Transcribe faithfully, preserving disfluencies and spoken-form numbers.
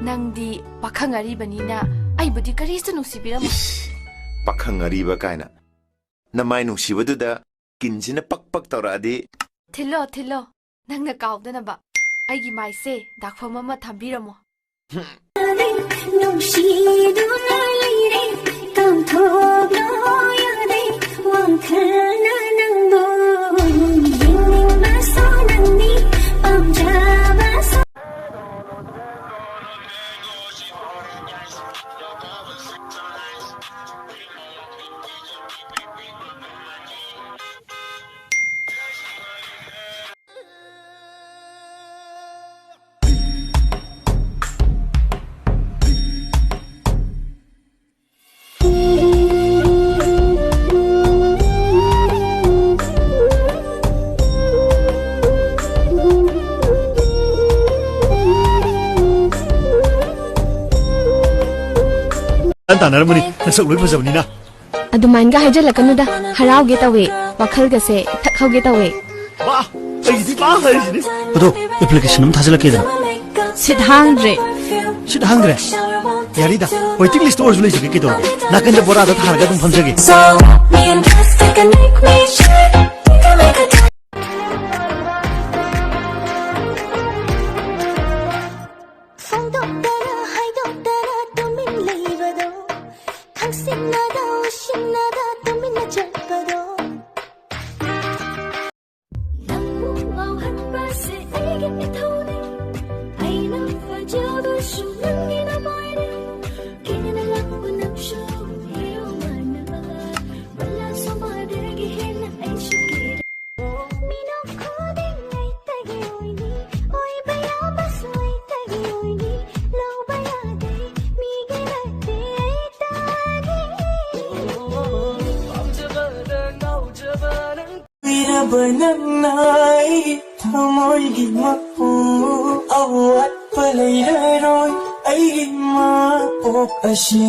ꯅꯪꯗꯤ ꯄꯥꯈꯪ ꯑꯔꯤꯕꯅꯤꯅ ꯑꯩꯕꯨꯗꯤ ꯀꯔꯤꯁꯨ ꯅꯨꯡꯁꯤꯕꯤꯔꯝꯃꯣꯏ꯫ ꯄꯥꯈꯪ ꯑꯔꯤꯕ ꯀꯥꯏꯅ꯫ ꯅꯃꯥꯏ ꯅꯨꯡꯁꯤꯕꯗꯨꯗ ꯀꯤꯟꯁꯤꯅ ꯄꯛ ꯄꯛ ꯇꯧꯔꯛꯑꯗꯤ꯫ ꯊꯤꯜꯂꯣ, ꯊꯤꯜꯂꯣ꯫ ꯅꯪꯅ ꯀꯥꯎꯗꯅꯕ ꯑꯩꯒꯤ ꯃꯥꯏꯁꯦ ꯗꯥꯛꯐꯝ ꯑꯃ ꯊꯝꯕꯤꯔꯝꯃꯣ꯫ ꯅꯨꯡꯁꯤꯗꯨꯅ ꯂꯩꯔꯦ, ꯀꯥꯎꯊꯣꯛꯂꯣ ꯌꯥꯗꯦ, ꯋꯥꯈꯜꯅ ꯅꯪꯕꯨ ꯌꯦꯡꯅꯤꯡꯕꯁꯨ ꯅꯪꯅꯤ, ꯄꯥꯝꯖꯕꯁꯨ꯫ ꯇꯥꯟꯅꯔꯝꯃꯅꯤ, ꯅꯁꯛ ꯂꯣꯏ ꯐꯖꯕꯅꯤꯅ꯫ ꯑꯗꯨꯃꯥꯏꯅꯒ ꯍꯥꯏꯖꯜꯂꯛꯀꯅꯨꯗ, ꯍꯔꯥꯎꯒꯦ ꯇꯧꯋꯦ, ꯋꯥꯈꯜꯒꯁꯦ ꯊꯛꯍꯧꯒꯦ ꯇꯧꯋꯦ꯫ ꯋꯥ, ꯑꯩꯒꯤꯗꯤ ꯋꯥ ꯍꯥꯏꯔꯤꯁꯤꯅꯤ꯫ ꯑꯗꯣ, ꯑꯦꯄ꯭ꯂꯤꯀꯦꯁꯟ ꯑꯃ ꯊꯥꯖꯤꯜꯂꯛꯀꯦꯗꯅ꯫ ꯁꯤꯠ ꯍꯥꯡꯗ꯭ꯔꯦ꯫ ꯁꯤꯠ ꯍꯥꯡꯗ꯭ꯔꯦ? ꯌꯥꯔꯤꯗ, ꯋꯦꯇꯤꯡ ꯂꯤꯁꯇ ꯑꯣꯏꯔꯁꯨ ꯂꯩꯖꯒꯦ ꯀꯩꯗꯧꯔꯒꯦ? ꯅꯥꯀꯟꯗ ꯕꯣꯔꯥꯗ ꯊꯥꯔꯒ ꯑꯗꯨꯝ ꯐꯝꯖꯒꯦ꯫ So, me and Justin can make me shine. ꯐꯣꯡꯗꯣꯛꯇꯅ ꯍꯥꯏꯗꯣꯛꯇꯅ ꯇꯨꯃꯤꯟ ꯂꯩꯕꯗꯣ, ꯈꯪꯁꯤꯟꯅꯗ ꯎꯁꯤꯟꯅꯗ ꯇꯨꯃꯤꯟꯅ ꯆꯠꯄꯗꯣ꯫ ꯅꯪꯕꯨ ꯉꯥꯎꯍꯟꯕꯁꯦ ꯑꯩꯒꯤ ꯏꯊꯧꯅꯤ, ꯑꯩꯅ ꯐꯖꯕꯁꯨ ꯅꯪꯒꯤ ꯅꯃꯥꯏꯅꯤ, ꯀꯦꯅꯅ ꯂꯥꯛꯄ ꯅꯪꯁꯨ ꯍꯦꯔꯣ ꯃꯥꯟꯅꯕ, ꯃꯂꯥ ꯁꯣꯃꯥꯗꯒꯤ ꯍꯦꯟꯅ ꯑꯩꯁꯨ ꯀꯦꯔꯦ꯫ ꯃꯤꯅꯣꯛ ꯈꯨꯗꯤꯡ ꯑꯩꯇꯒꯤ ꯑꯣꯏꯅꯤ, ꯑꯣꯏꯕ ꯌꯥꯕꯁꯨ ꯑꯩꯇꯒꯤ ꯑꯣꯏꯅꯤ, ꯂꯧꯕ ꯌꯥꯗꯦ ꯃꯤꯒꯤ ꯅꯠꯇꯦ ꯑꯩꯇꯒꯤ꯫ ꯄꯥꯝꯖꯕꯗ ꯉꯥꯎꯖꯕ ꯅꯪ꯫ ꯀꯨꯏꯔꯕ ꯅꯪꯅ ꯑꯩꯒꯤ ꯊꯃꯣꯏꯒꯤ ꯃꯄꯨ, ꯑꯋꯥꯠꯄ ꯂꯩꯔꯔꯣꯏ ꯑꯩꯒꯤ ꯃꯄꯣꯛ ꯑꯁꯤ꯫